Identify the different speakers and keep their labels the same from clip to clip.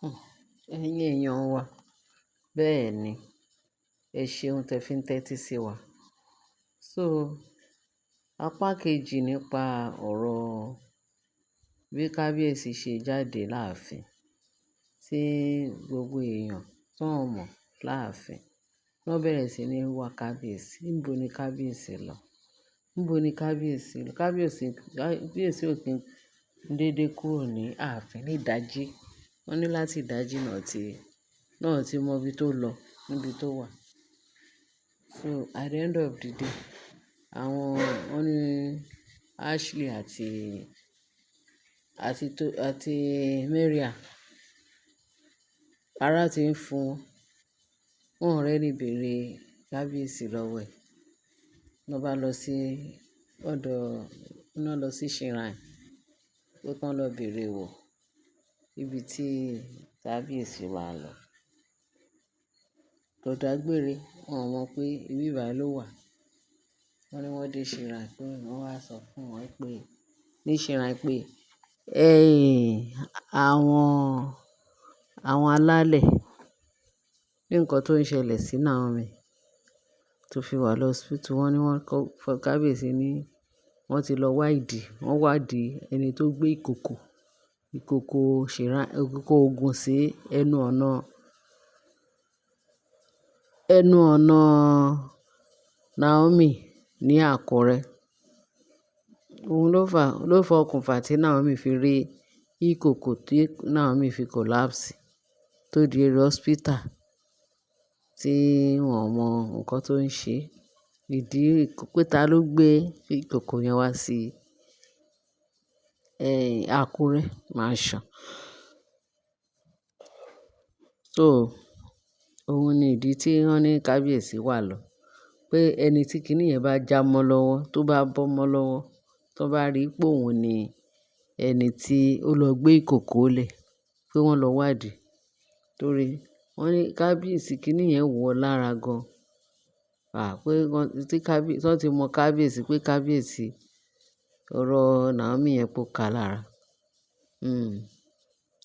Speaker 1: Ẹ̀yin èèyàn wa, bẹ́ẹ̀ ni, ẹ ṣeun tẹ fi ń tẹ́tí sí wa. So, apá kejì nípa ọ̀rọ̀ bí kábíyèsí ṣe jáde láàfin, tí gbogbo èèyàn tó mọ̀ láàfin, wọ́n bẹ̀rẹ̀ sí ní wá kábíyèsí. Níbo ni kábíyèsí lọ? Níbo ni kábíyèsí lọ? Kábíyèsí, kábíyèsí ò kí ń dédé kúrò ní ààfin ní ìdájí. Wọ́n ní láti ìdájí náà tí mọ ibi tó lọ, níbi tó wà. So at the end of the day, àwọn, wọ́n ní Ashley àti Maria, ara tí ń fún wọn. Wọ́n ò rẹ́ni bèrè kábíyèsí lọ́wọ́ ẹ̀. Wọ́n bá lọ sí ọ̀dọ̀, wọ́n lọ sí shrine, pé kí wọ́n lọ bèrè wò ibi tí kábíyèsí wà lọ. Kò dágbére, wọ́n ò mọ̀ pé ibi báyìí ló wà. Wọ́n ní wọ́n dé shrine pé wọ́n wá sọ fún wọn pé ní shrine pé, "Ẹ̀yin àwọn alálẹ̀ ní nǹkan tó ń ṣẹlẹ̀ sí Naomi tó fi wà lọ hospital." Wọ́n ní wọ́n kọ́ kábíyèsí ní wọ́n ti lọ wá ìdí, wọ́n wádìí ẹni tó gbé ìkòkò shrine, ìkòkò ògùn sí ẹnu ọ̀nà Naomi ní Àkúrẹ́. Òun ló fa okùnfà tí Naomi fi rí ìkòkò tí Naomi fi collapse tó di èrò hospital tí wọ́n ò mọ nǹkan tó ń ṣe. Ìdí pé ta ló gbé ìkòkò yẹn wá sí, Àkúrẹ́ mansion. So, òun ni ìdí tí wọ́n ní kábíyèsí wà lọ. Pé ẹni tí kiní yẹn bá já mọ́ lọ́wọ́, tó bá bọ́ mọ́ lọ́wọ́, tó bá rí pé òun ni ẹni tí ó lọ gbé ìkòkò lẹ̀, pé wọ́n lọ wádìí. Torí wọ́n ní kábíyèsí kiní yẹn wọ̀ lára gan. À, pé wọ́n tí kábíyèsí, wọ́n ti mọ kábíyèsí pé kábíyèsí ọ̀rọ̀ Naomi yẹn pó ká lára.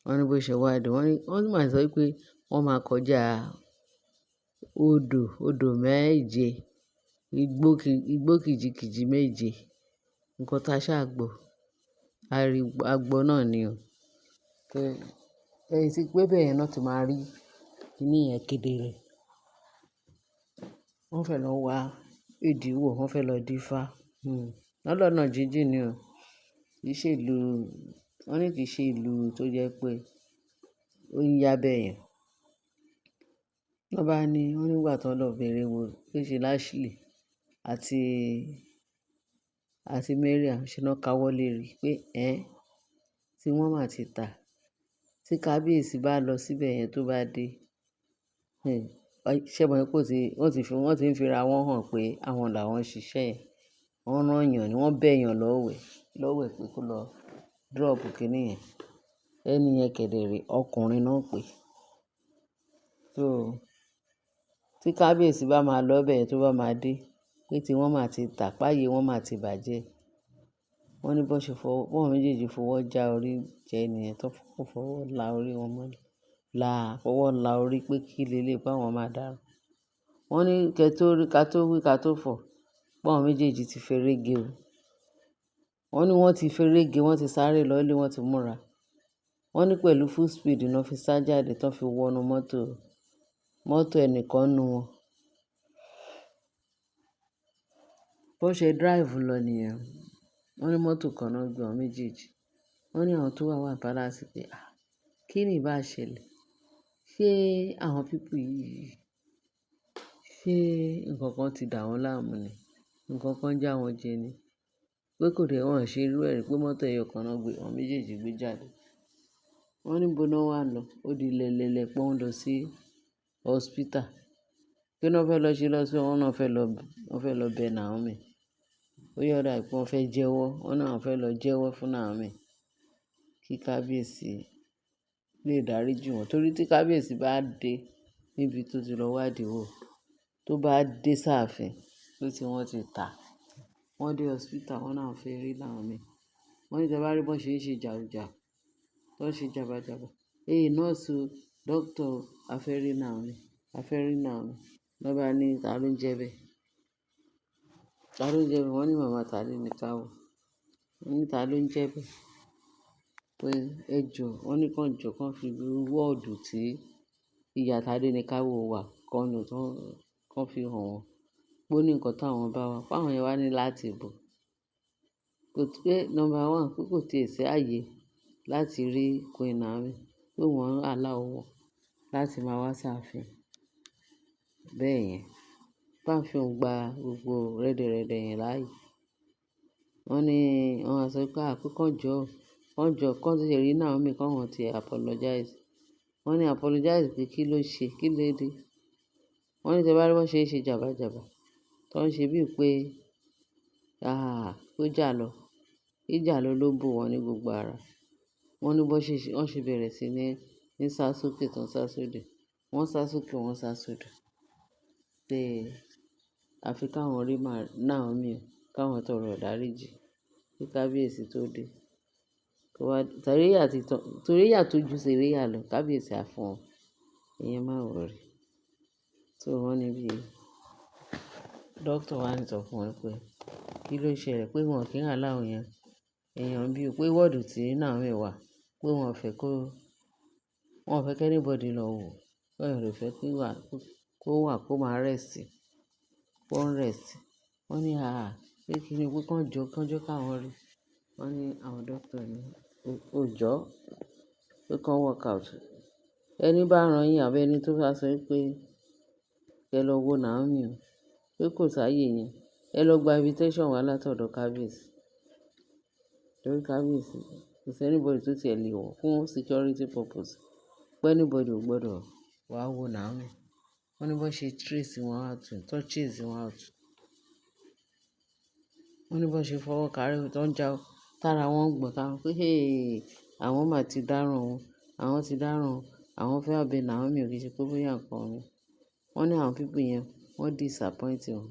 Speaker 1: Wọ́n ní bó ṣe wádìí, wọ́n ní, wọ́n máa sọ wípé wọ́n máa kọjá odò méje, igbó kìjikìji méje. Nǹkan tá a ṣà gbọ́, a rí, a gbọ́ náà ni o. Pé ẹni tí pé bẹ́ẹ̀ yẹn náà tí máa rí kiní yẹn kedere. Wọ́n fẹ́ lọ wá ìdí wò, wọ́n fẹ́ lọ dífá. Wọ́n lọ́nà jíjìn ni o. Kì í ṣe ìlú, wọ́n ní kì í ṣe ìlú tó jẹ́ pé ó ń yá bẹ́ẹ̀ yẹn. Wọ́n bá ní, wọ́n nígbà tí wọ́n lọ bèrè wò pé ṣe Ashley àti Maria ṣe náà káwọ́ lérí pé ẹ́ tí wọ́n máa ti ta. Tí kábíyèsí bá lọ síbẹ̀ yẹn tó bá dé, ṣé mo pé ó ti, wọ́n ti ń fi ra wọ́n hàn pé àwọn làwọn ń ṣiṣẹ́ yẹn. Wọ́n rán èèyàn ni, wọ́n bẹ́ èèyàn lọ́wẹ̀ pé kó lọ drop kiní yẹn. Ẹni yẹn kẹ̀dẹ̀ re ọkùnrin náà pé. So, tí kábíyèsí bá máa lọ bẹ́ẹ̀ tó bá máa dé, pé tí wọ́n máa ti tà, páyé wọ́n máa ti bàjẹ́. Wọ́n ní bó ṣe fọwọ́, bó méjèèjì fọwọ́ já orí jẹ ẹni yẹn tó fọwọ́ la orí wọn mọ́lẹ̀. La, fọwọ́ la orí pé kí lé lé pé àwọn máa dáràn. Wọ́n ní kí tó rí, ká tó wí ká tó fọ̀, pé àwọn méjèèjì ti fẹ́rẹ́ gé o. Wọ́n ní wọ́n ti fẹ́rẹ́ gé, wọ́n ti sáré lọlé, wọ́n ti múra. Wọ́n ní pẹ̀lú full speed náà fi sá jáde tó fi wọnú mọ́tò ẹnìkan nínú wọn. Bó ṣe drive lọ nìyẹn. Wọ́n ní mọ́tò kan náà gbé àwọn méjèèjì. Wọ́n ní àwọn tó wà wà palace pé, "À, kí ni ìbá ṣẹlẹ̀? Ṣé àwọn people yìí, ṣé nǹkan kan ti dà wọ́n láàmú ni? Ǹkan kan já wọn jẹ ni?" Pé kò dẹ́ wọ́n ṣe irú ẹ rí pé mọ́tò ẹyọ kan náà gbé àwọn méjèèjì gbé jáde. Wọ́n ní bó náà wà lọ, ó di lẹ́lẹ́lẹ́ pé wọ́n lọ sí hospital. Kí ni wọ́n fẹ́ lọ ṣe lọ sí, wọ́n náà fẹ́ lọ, wọ́n fẹ́ lọ bẹ Naomi. Ó yọ dá pé wọ́n fẹ́ jẹ́wọ́, wọ́n náà fẹ́ lọ jẹ́wọ́ fún Naomi kí kábíyèsí lè dáríji wọ́n. Torí tí kábíyèsí bá dé níbi tó ti lọ wádìí wò, tó bá dé sáàfin pé tí wọ́n ti tà, wọ́n dé hospital, wọ́n náà fẹ́ rí Naomi. Wọ́n ní tí ẹ bá rí bó ṣe ń ṣe jàújà, tó ń ṣe jabajaba. "Hey nurse o, doctor o, a fẹ́ rí Naomi, a fẹ́ rí Naomi." Lọ́ bá ní, "Ta ló ń jẹ bẹ́ẹ̀? Ta ló ń jẹ bẹ́ẹ̀?" Wọ́n ní màmá Tadenikawo. Wọ́n ní, "Ta ló ń jẹ bẹ́ẹ̀?" Pé ẹ jọ, wọ́n ní kí wọ́n jọ, kí wọ́n fi ward tí ìyá Tadenikawo wà kọ́nu tán, kí wọ́n fi hàn wọ́n. Pé ó ní nǹkan tí àwọn bá wá. Pé àwọn yẹn wá ní láti bọ̀. Kò tí pé number one, pé kò tí ì sí ààyè láti rí Queen Naomi. Pé wọ́n allow wọn láti máa wá sáàfin. Bẹ́ẹ̀ yẹn. Pé ààfin ò gba gbogbo rẹ́dẹ̀rẹ́dẹ̀ yẹn láàyè. Wọ́n ní, wọ́n á sọ pé, à pé kí wọ́n jọ, kí wọ́n jọ, kí wọ́n tí rí Naomi kí wọ́n ti apologize. Wọ́n ní apologize pé kí ló ṣe, kí ló dé. Wọ́n ní tí ẹ bá rí wọ́n ṣe ń ṣe jàbá jàbá. Tó ń ṣe bí i pé, àh, pé jà lọ. Ìjà lọ ló bò wọ́n ní gbogbo ara. Wọ́n ní bó ṣe, wọ́n ṣe bẹ̀rẹ̀ sí ní sá sókè tán sá sódò. Wọ́n sá sókè, wọ́n sá sódò. Pé àfi káwọn rí Naomi o, káwọn tọrọ ìdáríjì. Kí kábíyèsí tó dé. Kó wá, torí ìyà tí tán, torí ìyà tó ju Sèríyà lọ, kábíyèsí á fún wọn. Ìyẹn má worry. So wọ́n ní bí doctor wá ń sọ fún wọn pé kí ló ṣẹlẹ̀ pé wọ́n kì í allow èèyàn, èèyàn bí i pé ward tí Naomi wà, pé wọ́n fẹ́ kó, wọ́n fẹ́ kí anybody lọ wò. Wọ́n ò fẹ́ kí wà, kó wà kó máa rest, kó ń rest. Wọ́n ní, àh, pé kí ni pé kí wọ́n jọ, kí wọ́n jọ káwọn rí. Wọ́n ní àwọn doctor ní ó jọ́, pé kí wọ́n work out. Ẹni bá rán yín àbí ẹni tó bá sọ pé kí ẹ lọ wo Naomi o, pé kò sáyé yẹn. Ẹ lọ gba invitation wá látọ̀dọ̀ kábíyèsí. Torí kábíyèsí, kò sí anybody tó ti ẹ lè wọ̀ fún security purpose. Pé anybody ò gbọdọ̀ wá wo Naomi. Wọ́n ní bó ṣe trace wọn out, tó chase wọn out. Wọ́n ní bó ṣe fọwọ́ kárí tó ń já, tára wọn ń gbọ̀n táwọn pé hey, àwọn máa ti dáràn o, àwọn ti dáràn o, àwọn fẹ́ wá bẹ Naomi ò kí í ṣe pé bóyá nǹkan mi. Wọ́n ní àwọn people yẹn wọ́n disappoint wọn.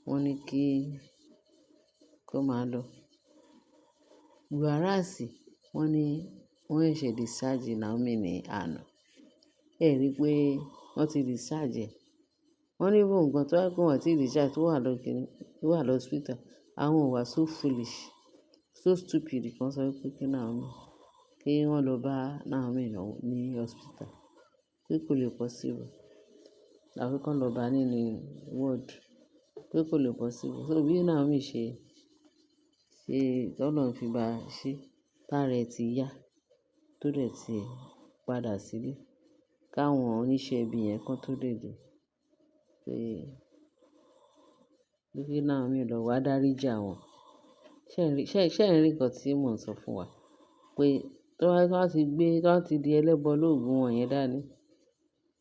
Speaker 1: Wọ́n ní kí kó máa lọ. Whereas wọ́n ní wọ́n ṣẹ̀ṣẹ̀ discharge Naomi ní àná. Ẹ rí i pé wọ́n ti discharge ẹ̀. Wọ́n ní even gan tó bá jẹ́ pé wọ́n ò tí discharge tó wà lọ kíni, tó wà lọ hospital, àwọn ò wà so foolish, so stupid kan sọ wípé kí Naomi, kí wọ́n lọ bá Naomi ní hospital. Pé kò lè possible. Àfi kí wọ́n lọ bá nínú ward. Pé kò lè possible. So bí Naomi ṣe, tí Ọlọ́run fi bá ṣe, tára ẹ ti yá, tó dẹ̀ ti padà sílé. Káwọn oníṣẹ́ ibi yẹn kan tó lè dé. Pé, pé kí Naomi lọ wá dáríji àwọn. Ṣé ẹ rí, ṣé ẹ rí nǹkan tí mò ń sọ fún wa? Pé tó bá ti gbé, tó bá ti di ẹlẹ́bọ lóògùn wọn yẹn dání,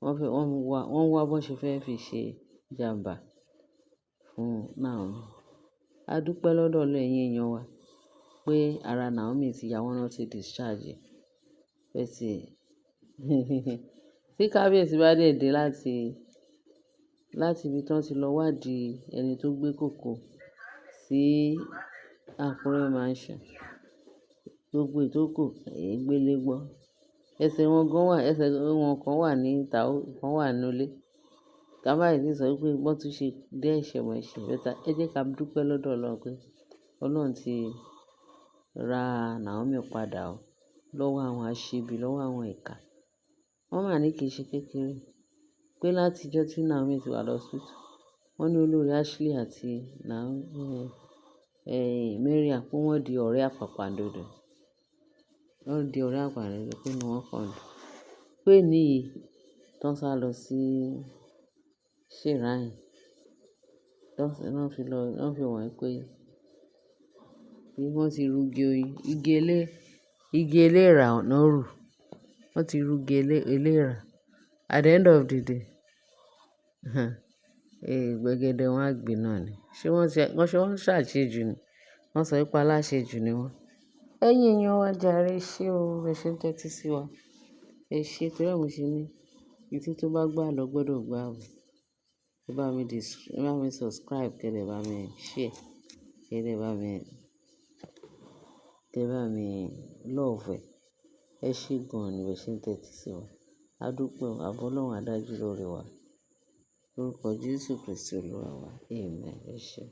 Speaker 1: wọ́n fẹ́, wọ́n wá bó ṣe fẹ́ fi ṣe ìjàmbá fún Naomi. A dúpẹ́ lọ́dọ̀ Ọlọ́run ẹ̀yin èèyàn wa pé ara Naomi ti yá, wọ́n náà ti discharge ẹ̀. Bẹ́ẹ̀ sì, tí kábíyèsí bá dé dé láti ibi tí wọ́n ti lọ wádìí ẹni tó gbé kòkò sí Àkúrẹ́ mansion, gbogbo ìtókù gbélé gbọ́. Ẹsẹ̀ wọn gan wà, ẹsẹ̀ wọn kan wà ní ìta, kan wà nínú ilé. Ká má ì tí sọ wípé wọ́n tún ṣe dé ẹ̀ṣẹ̀ mọ́ ẹ̀ṣẹ̀. Better ẹ jẹ́ ká dúpẹ́ lọ́dọ̀ Ọlọ́run pé Ọlọ́run ti ra Naomi padà o lọ́wọ́ àwọn aṣebi, lọ́wọ́ àwọn ìkà. Wọ́n máa ní kì í ṣe kékeré. Pé láti ọjọ́ tí Naomi ti wà lọ hospital, wọ́n ní olórí Ashley àti Naomi, Mariam pé wọ́n di ọ̀rẹ́ àpàpàǹdodo. Wọ́n di ọ̀rẹ́ àpàpàǹdodo pé inú wọn kàn dùn. Pé níyì tó ń sá lọ sí shrine, tó ń fi lọ, wọ́n fi wọ́n pé bí wọ́n ti rú igi oyin, igi eléèrà náà rù. Wọ́n ti rú igi eléèrà. At the end of the day, gbẹgẹdẹ wọn á gbiná ni. Ṣé wọ́n ṣe, wọ́n ṣàṣejù ni? Wọ́n sọ wípé aláṣejù ni wọ́n. Ẹ̀yin èèyàn wa jàre, ṣé o, ẹ ṣé ń tẹ́tí sí wa. Ẹ ṣé torí ẹ mo ṣe ní etí tó bá gbọ́ àlọ́ gbọdọ̀ gbọ́ àbọ̀. Ẹ bá mi ẹ bá mi subscribe, kí ẹ dẹ̀ bá mi share, kí ẹ dẹ̀ bá mi, kí ẹ bá mi love ẹ. Ẹ ṣé gan-an ni bẹ ṣe ń tẹ́tí sí wa. A dúpẹ́ o, àbọ̀ Ọlọ́run á dájú lórí wa. Lórúkọ Jésù Kristi Olúwa wa. Amen. Ẹ ṣé.